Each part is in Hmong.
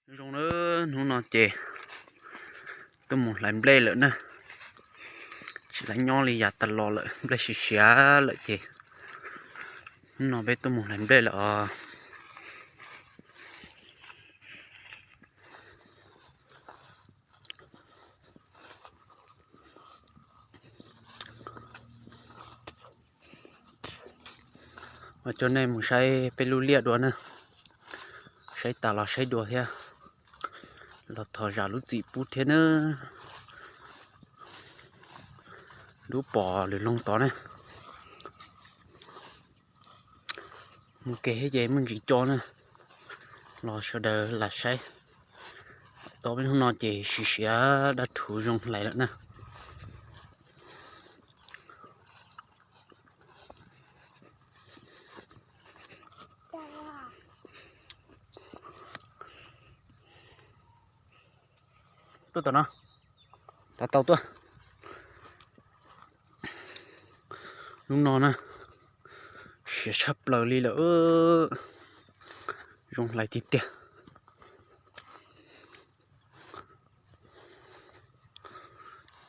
Zoo na, hnub no ces tuaj mus hlais nplej lawm na. Tsis laj nyob li yav tas los lawm, nplej siav siav lawm ces hnub no peb tuaj mus hlais nplej lawm os. Coj nej mus saib peb lub liaj dua na, saib tas los saib dua thiab, los thov zam lub txim pub thiab na. Lub pom lwm loog tod na. Mus kev thiab ces muaj ntsis co na, los sawv daws lam saib. Tau peb hnub no ces siav siav dab rhuv zoo hlais lawm na. Tuaj tom no, tau tau tuaj. Lub no na, siav tshaj plaws li lawm, zoo hlais tiag tiag.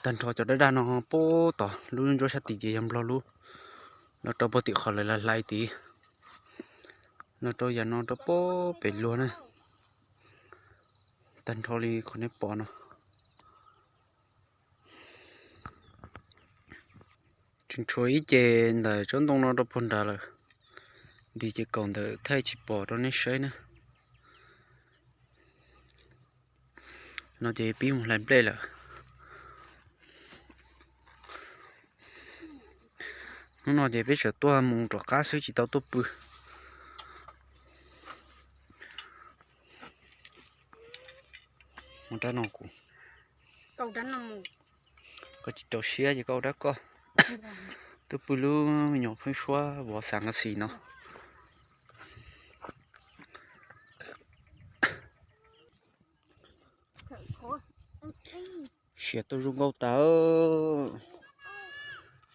Tag nrho cov dab daj no puag tom lub ntsuab sab tid ces yog nplog lub, los rau puag tim qhov lawv hlais tid, los rau yam no rau puag pem luag na. Tag nrho li qhov nej pom no. Tseem tshuav ib ce ntawm tsob ntoo no rau puag nrad lawm, nti ces kaum ntawm thaij tsis pom rau nej saib na. No ces pib mus hlais nplej lawm. Hnub no ces peb tseem tuaj mus rov qab xwb tsis tau tuaj pw. Mus rab no kuv, koj tsis rau siab ces koj ua dab koj. Tuaj pw lub me nyuam pheeb suab vov xav nqa xis no. Siav tuaj zoo nkauj tas.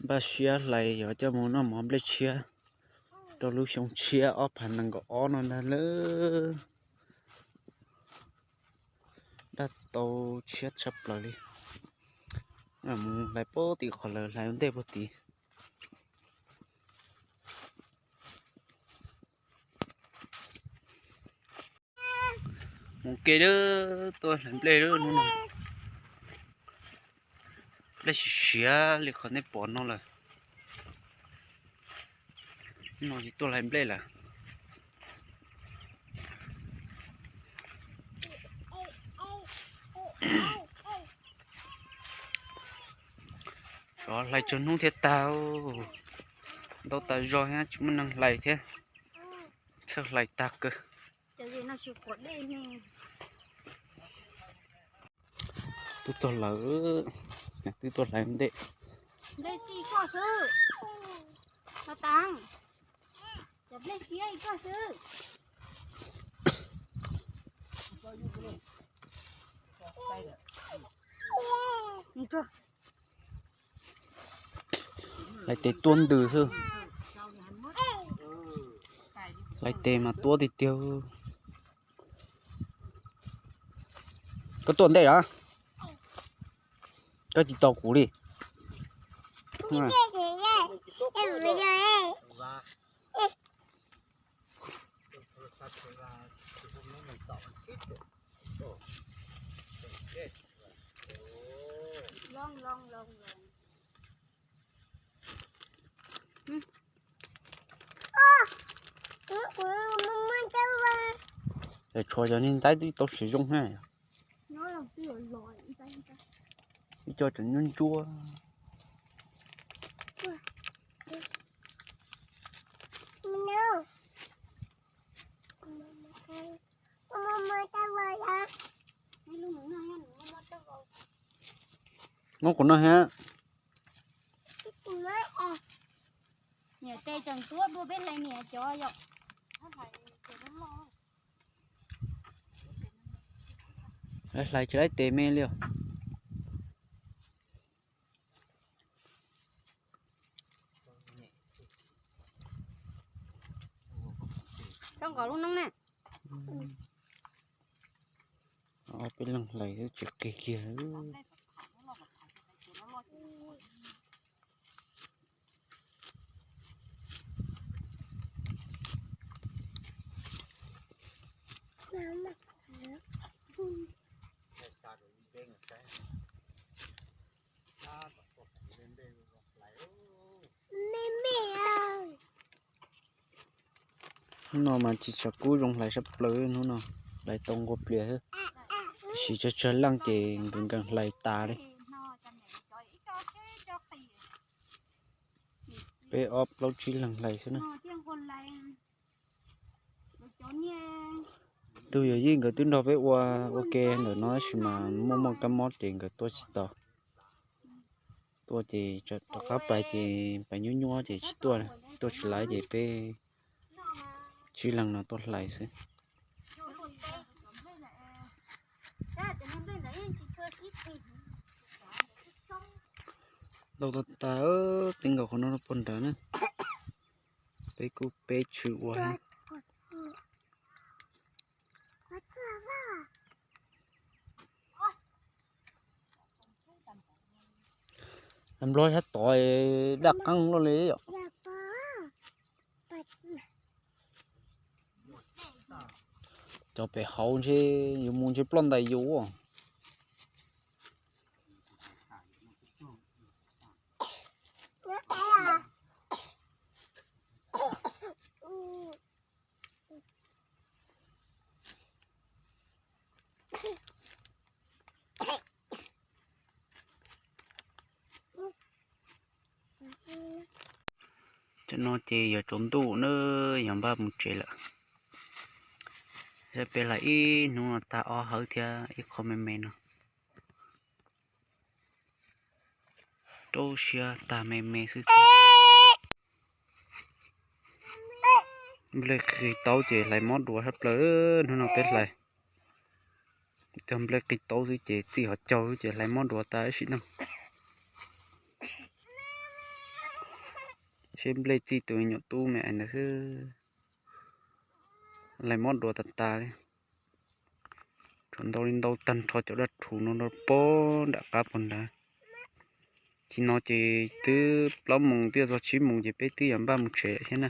Npaj siab hlais yuav coj mus noj mov nplej tshiab rau lub xyoo tshiab ob phav nees nkaum ob no ntag lauj. Daj tau tshiab tshaj plaws li. Mus hlais puag tim qhov lawv hlais ua ntej puag tid. Mus ke lawm, tuaj hlais nplej lawm hnub no. Nplej siav siav li qhov nej pom no lawm. No ces tuaj hlais nplej lawm. Xyov hlais tsawg hnub thiaj tag, ntau tas zog thiab tsis muaj neeg hlais thiab, txhawj hlais tag kawg. Twb txog lawm, twb tuaj hlais ntej. Hlais tes tuab ntws xwb. Hlais tes mas tuab tiag tiag. Koj tuaj ntej los? Koj tsis tos kuv li. Tshuav cov niag ntaib twb tau siav zoo na. Ib co tseem nyuaj ntsuab. Muab kuv noj thiab. Niam tes tseem tuab dua peb hlais niam cov yom. Hlais tsis laib tes me li os. Txhob nqos lub noob na. Leej hlais tsis qig kiag. Hnub no mas tsis tshua kub zoo hlais sab plaws, hnub no hlais tau nqua plias xwb. Tab sis tsawg tsawg leej ces nkees nkees hlais tas li. Peb ob plaub tsib leeg hlais xwb na. Tus yawm yij nkawd twb nrog peb ua, ua ke ntawm no tab sis mas muaj muaj kab mob ces nkawd tuaj tsis tau. Tuaj ces rov qab pais ces pais nyuab nyuab ces tsis tuaj, tuaj tsis laib ces peb tsib leeg no tuaj hlais xwb. Ntau tas tas, tib nkaus qhov no puag nrad na. Peb kuj peb tshwm ua. Nploog sab tod daj qeej luaj li yom. Cov pem hauv ntshe yuav mus ntshe ploj ntais yus. Tam no ces yuav tsaus ntuj na, yuav npaj mus tsev lawm. Peb hlais ib hnub no tag ob hawv thiab ib qho me me no. Rau siab tag me me xwb. Nplej qis taub ces hlais mob dua sab plaws, hnub no peb hlais cog nplej qis taub xwb ces txij hauv caug xwb ces hlais mob dua tas ib sim neej. Seb nplej txij tus me nyuam tub me ais ntawd xwb, hlais mob dua tas tas li. Tshuav ntau li ntau tag nrho cov daj rhuv no rau pem nram qab puag nrad. Tsis no ces twb plaub moos twb txog tsib moos ces peb twb yuav npaj mus tsev thiab na.